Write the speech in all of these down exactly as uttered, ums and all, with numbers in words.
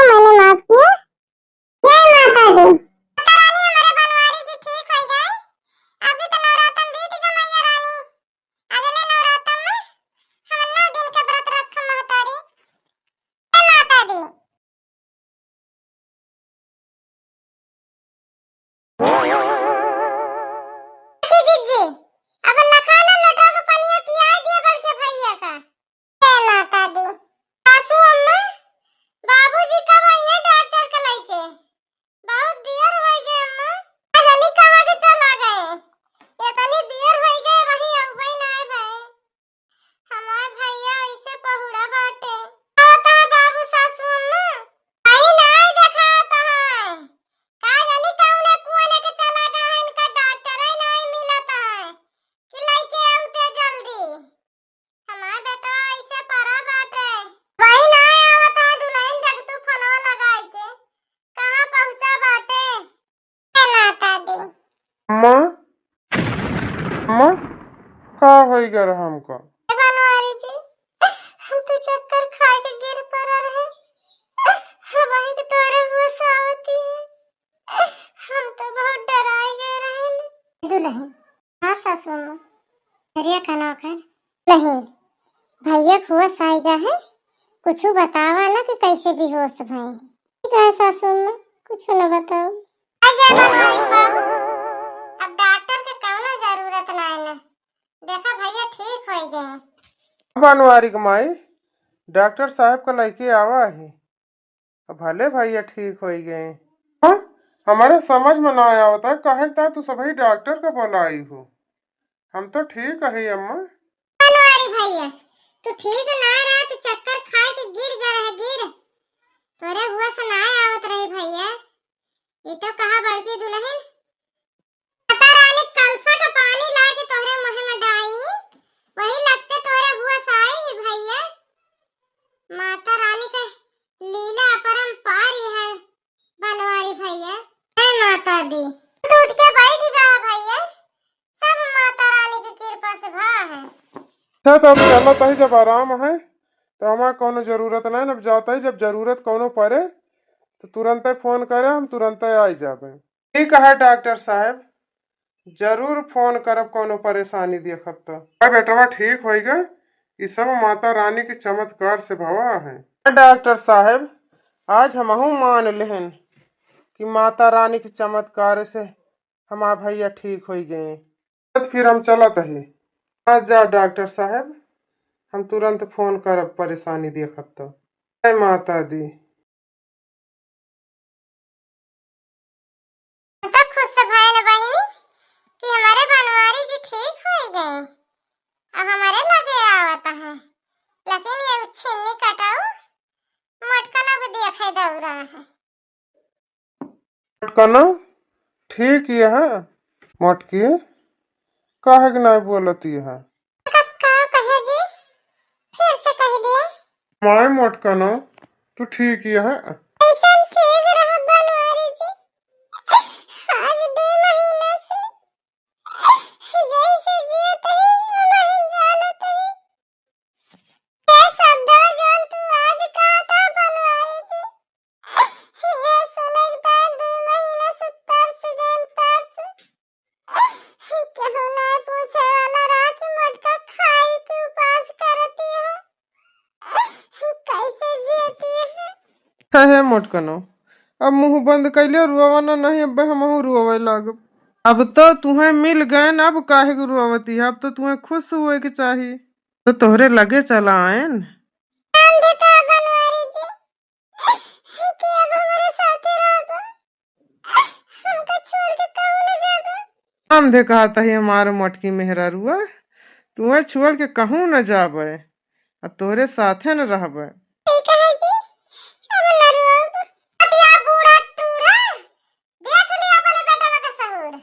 मैंने माफ किया। जय माता दी। माता रानी, हमारे बनवारी जी ठीक हो जाए। अभी तो नवरातन बीत गए मैया रानी, अगले नवरातन में हम नौ दिन के व्रत रखम महतारी। जय माता दी। की जीजी, अब लखाना लोटा के पनिया पिया दिया बड़के भैया का। जय माता दी। सासू अम्मा, बाबूजी कब आइए डॉक्टर के लइके? बहुत देर हो गए अम्मा। पता नहीं कहाँ के चला गए। इतनी देर हो गए, वहीं अउबे ना आए भाई। हमार भैया ऐसे पहुड़ा बाटे। आवत है बाबू सासू अम्मा। भाई ना देखात है। का जानी कौने कुआने के चला गए हैं, इनका डॉक्टर ही नहीं मिलत है। कि लइके आउते जल्दी। हमार बेटवा ऐसे पड़ा बाटे। वही ना आवत है दुल्हन, देख तू फोनवा लगाई के। कहाँ पहुँचा बाटे? हे माता दी। अम्मा, अम्मा, का होई गर हमको? हे बनवारी जी, हम तो चक्कर खाए के गिर पड़ा रहे। वही के तोरे होश आवती है। हम तो बहुत डराए गए रहे। दुल्हन, हाँ सासू अम्मा, करिया कना कर। नहीं, भैया के होश आइगा है, कुछ बतावा ना कि कैसे बेहोश भए। ठीक है सासू अम्मा, कुछ न बताओ। आ गया बनवारी बाबू, अब डॉक्टर के कौनो जरूरत ना है ना, देखा भैया ठीक हो गए। बनवारी के माई, डॉक्टर साहब का लइके आवा है। अब भले भैया ठीक होई गए। हाँ, हमारे समझ में ना आवता, काहे ता तू सभी डॉक्टर का बुलाई हो। हम तो ठीक है अम्मा। बनवारी भैया, तू ठीक ना रहा, तू चक्कर खाए के गिर गए रहे, गिर। तोरे हुआ से ना आवत रही भैया। ये तो कहा बड़की दुल्हन, माता रानी कलसा का पानी लाके तोहरे मुँह में डाई, वही लगते तोहरे हुआ से आई ही भैया। माता रानी का लीला अपरंपार है बनवारी भैया। जय माता दी। तू उठ के बैठ गया भैया, सब माता रानी की कृपा से भा है। अच्छा, तो अब चलत ही, जब आराम है तो हमार कौनो जरूरत नहीं, अब जाता ही, जब जरूरत कौनो पड़े तो तुरंते फोन करे, हम तुरंते आई जाबे। ठीक है डॉक्टर साहब, जरूर फोन करब कौनो परेशानी देखब तो। अब बेटवा ठीक होइगा, ई सब माता रानी के चमत्कार से भवा है। डॉक्टर साहब, आज हमहू मान लेहन कि माता रानी के चमत्कार से हमार भैया ठीक होई गए। तो फिर हम चलत ही। हाँ जा डॉक्टर साहब, हम तुरंत फोन करब परेशानी देखब तो। जय माता दी। हम तो खुश भइल बहिनी कि हमारे बनवारी जी ठीक हो गए, अब हमारे लगे आवत है, लेकिन ये छिन्नी कटाऊ मोटकना को देखे दौरा है। मोटकना ठीक ये है। मोटकी, काहे के नाई बोलत ये है? का, का कहे जी? फिर से कह दिया। माय मोटकना, तू ठीक ये है। कैसन ठीक रहा बनवारी जी? आज दो महीना से जैसे जियत ही, वही जालत ही। ये सब दो जान तू आज का था बनवारी जी? ये सुनक दान दो महीना से तरस गन तरस। केहू ना पूछे वाला रहा कि मोटका खाई के उपास करती है, कैसे जीती है। अच्छा है मोटकनो, अब मुंह बंद कैलियो, रोवा ना, नहीं अब हमहू रोवे लागब। अब तो तुहें मिल गए न, अब काहे के रोवती है, अब तो तुहें खुश हुए के चाही। तो तोहरे लगे चला आएन। नाम देता बनवारी जी कि अब हमारे साथे रहबा, हमका छोड़ के कहूँ न जाबा। हम दे कहत ही हमार मोटकी मेहरारुआ, तुहें छोड़ के कहूँ न जाबे, आ तोहरे साथे न रहबे। ठीक है जी, अब न रोब। अब या बूढ़ा टूढ़ा, देख लिया अपने बेटवा के सहूर।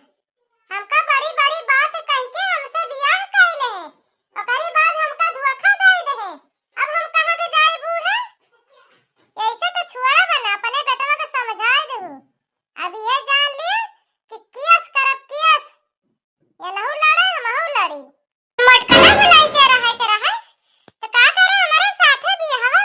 हमका बड़ी बड़ी बात कह के हमसे बियाह कइले हैं, ओकरी बाद हमका धोखा दे दे हैं। अब हम कहाँ के जाई बूढ़ा? ऐसे तो छोड़ा बना, अपने बेटवा के समझाए देहू। अब ये जान लिए कि केस करब केस, ये नहू लड़े, हमहू लड़ी। मोटकना बुलाई के रहे के रहे, तो का करे हमारे साथे बियाहवा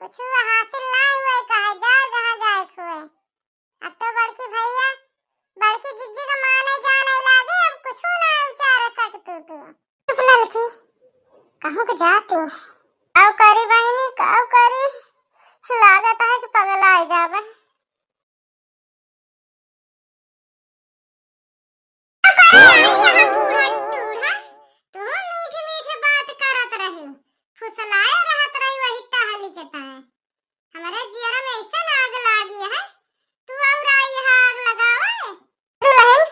कुछ हासिल ना हुए, कहे जा जहाँ जाए के हुए। अब तो बड़की भैया, बड़की जिज्जी का माने जाने लागे, अब कुछ ना उचार सकतू तू। चुप ललकी, कहूँ के जाती। काव करी बहिनी, काव करी? लागत है कि पगला जाबे। अरे, यहाँ बूढ़ा टूढ़ा, तू मीठ मीठ बात करत रही, फुसलाए रहत रही वही टहली के ताए। हमरे जियरा में ऐसन आग लागी है, तू और आई यहाँ आग लगावे। दुल्हन,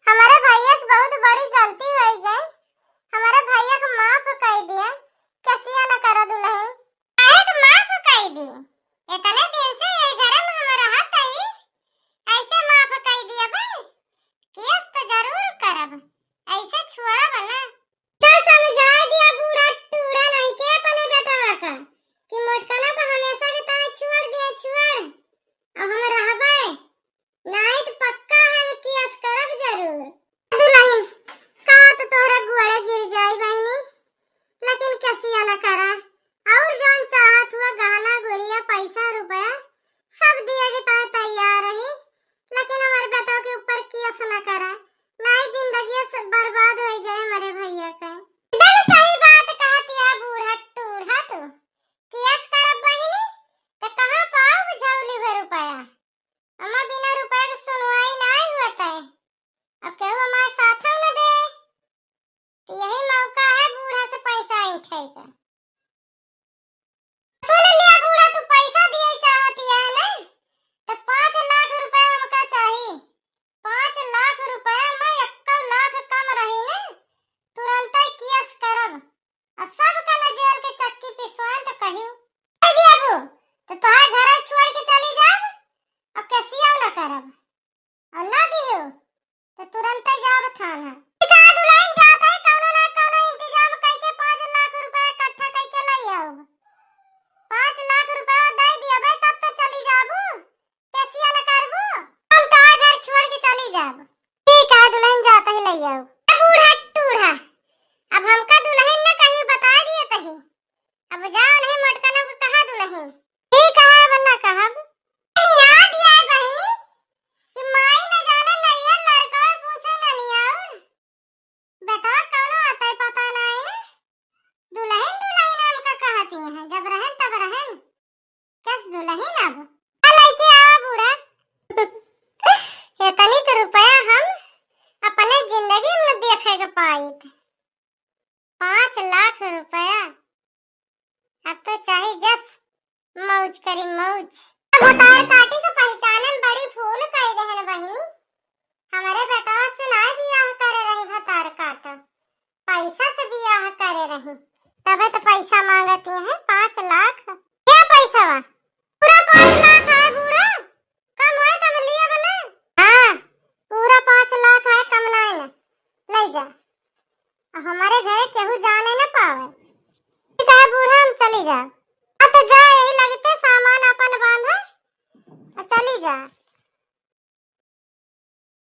हमरे भैया से बहुत बड़ी गलती हो गई, हमरे भैया को माफ कर दिया, कसिया न करा दुल्हन। काहे के माफ कई दी? इतने दिन से यही घर में हम रहत हई, ऐसे माफ कई दिया भाई? केस तो जरूर करब, ऐसे छोड़ब ना। तो समझा दिया बूढ़ा टूढ़ा नहीं के अपने बेटवा का कि मोटकना को हमेशा के ताए छोड़ दिया, छोड़, अब हम रहबे। नाहीं त पक्का हम केस करब जरूर। दुल्हन, कहा तो तोहरा गुआड़े गिर जाई बहिनी, लेकिन कसिया न करा। और जौन चाहत हुआ गहना गुरिया पैसा रुपया सब दिए के ताए तैयार रही, लेकिन हमारे बेटवा के ऊपर केस न करा, नाहीं जिंदगी से बर्बाद हो जाए हमारे भैया के। एकदम सही बात कहत है बूढ़ा टूढ़ा तू। केस करब बहिनी, त कहाँ पाओ झौली भर रुपया? अम्मा, बिना रुपया के सुनवाई नाहीं होत है। अब केहू हमारे साथ न दे, तो यही मौका है बूढ़ा से पैसा ऐंठे का। सुन लिया बूढ़ा, तू पैसा दिए चाहती है ना, तो पाँच लाख रुपया हमका चाही। पाँच लाख रुपया में एक्को लाख कम रही ना, तुरंते केस करब। आ सब कने जेल के चक्की पिसवाएं तो कहियो। दे दियाबू, तो तोहार घर छोड़ के चली जाब, अब केसियो न करब। और ना दियो, तो तुरंते जाब थाना। ठीक है, दुल्हन जात है, कौनो ना कौनो इंतजाम करके पाँच लाख रुपया इकट्ठा करके ले आओ। पाँच लाख रुपया दे दियाबे, तब तो चली जाबू। केसिया न करबू? हम तोहार घर छोड़ के चली जाब। ठीक है, दुल्हन जात ही ले आओ। ए बूढ़ा टूढ़ा, अब हमका दुल्हन न कहीं बता दिए तही। अब जाओ नहीं मोटकनों को कहा दुल्हन। ठीक है, अब न कहब। याद आए बहिनी कि माई न जाने नैहर लड़का पूछे न नियाउर। बेटवा कौनो आता है पता नहीं ना। दुल्हन दुल्हन हमका कहती हैं, जब रहन तब रहन। कस दुल्हन अब। आ लइके आवा बूढ़ा। इतनी तो रुपया हम अपने जिंदगी में देखे के पाइत। पाँच लाख रुपया। अब तो चाहे जस मौज करी मौज। भतार काटी के पहचाने में बड़ी भूल कई देहन बहिनी। हमरे बेटवा से नाय बियाह करे रही भतार काटा, पैसा से बियाह करे रही, तबे तो पैसा मांगती हैं पाँच लाख। क्या पैसा बा? पूरा पाँच लाख है बूढ़ा, कम होए तब लिया बना। हाँ, पूरा पाँच लाख है, कम नाय ना, ले जा। हमारे घरे केहू जाने न पावे। ठीक है बूढ़ा, हम चली जा। हाँ तो जा, यही लगते सामान अपन बांधा और चली जा।